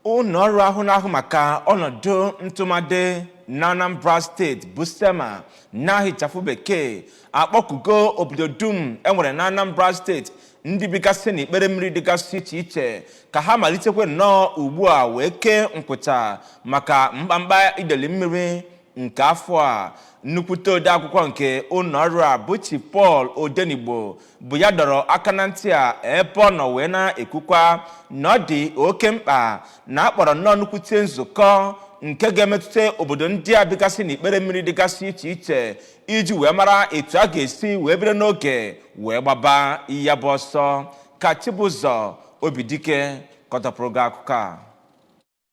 Ụlọ ọrụ ahụ na-ahụ maka ọnọdụ ntụmadị na Anambra Steeti bụ SEMA n'aha ịchafụ bekee akpọkugo obodo dum enwere na Anambra Steeti ndị bigasị n'ikpere mmiri dịgasị iche iche ka ha malitekwe nnọọ ugbu a wee kee nkwụcha maka mkpamkpa ideli mmiri nke afọ a. Nnukwute odeakwụkwọ nke ụlọ ọrụ a bụ Chief Paul Odenigbo bụ ya dọrọ aka na ntị a, ebe ọ nọ wee na-ekwukwa na ọ dị oke mkpa na akpọrọ nnọọ nnukwute nzukọ nke ga-emetụta obodo ndị a bigasị n'ikpere mmiri dịgasị iche iche iji wee mara etu a ga-esi wee bido n'oge wee gbaba ya bụ ọsọ. Ka Chibụzọ Obidike kọtọpụrụ gị akụkọ a.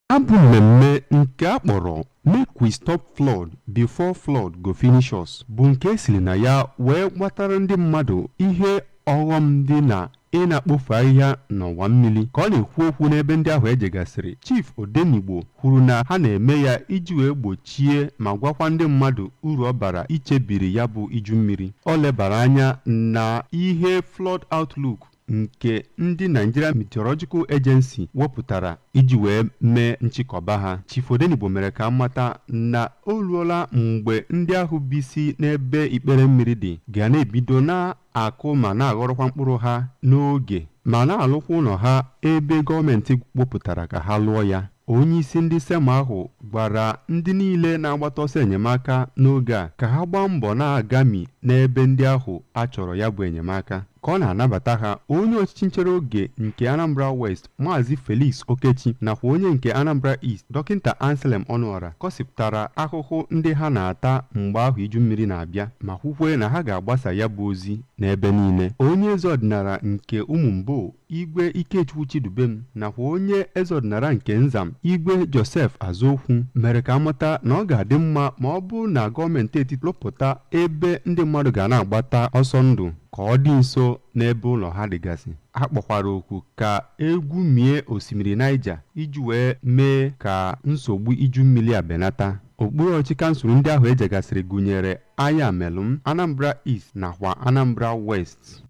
Abụ mmemme nke a kpọrọ "Make We Stop Flood Before Flood Go Finish Us" bụ nke esiri na ya wee gbatara ndị mmadụ ihe ọghọm dị na ị na-akpofu ahịhịa n'ọwa mmiri. Ka ọ na-ekwu okwu n'ebe ndị ahụ ejegasịrị, Chief Odenigbo kwuru na ha na-eme ya iji wee gbochie ma gwakwa ndị mmadụ uru ọ bara ichebiri ya bụ iju mmiri. Ọ lebara anya na ihe Flood Outlook nke ndị Nigeria Meteorological Agency wepụtara iji wee mee nchịkọba ha. Chief Odenigbo mere ka mata na o ruola mgbe ndị ahụ bisi n'ebe ikpere mmiri dị ga na-ebido na-akụ ma na-aghọrọkwa mkpụrụ ha n'oge ma na-alụkwa ụlọ ha ebe gọọmenti wepụtara ka ha lụọ ya. Onye isi ndị SEMA ahụ gwara ndị niile na-agbata ọsọ enyemaka n'oge a ka ha gbaa mbọ na-agami n'ebe ndị ahụ a chọrọ ya bụ enyemaka. Ka ọ na-anabata ha, onye ọchịchị nchere oge nke Anambra West, Maazị Felix Okechi, nakwa onye nke Anambra East, Dọkịta Anselm Ọnụọra, kọsịpụtara ahụhụ ndị ha na-ata mgbe ahụ iju mmiri na-abịa ma kwukwe na ha ga-agbasa ya bụ ozi n'ebe niile. Onye eze ọdịnala nke Ụmụmbo, Igwe Ikechukwu Chidubem, nakwa onye eze ọdịnala nke Nzam, Igwe Joseph Azokwu, mere ka amata na ọ ga-adị mma ma ọ bụrụ na gọọmenti etiti rụpụta ebe ndị mmadụ ga na-agbata ọsọ ndụ ka ọ dị nso n'ebe ụlọ ha dịgasị. Ha kpọkwara oku ka egwu mie osimiri Niger iji wee mee ka nsogbu iju mmiri a benata. Okpuru ọchịchị kansụl ndị ahụ ejegasịrị gụnyere Ayamelụm, Anambra East nakwa Anambra West.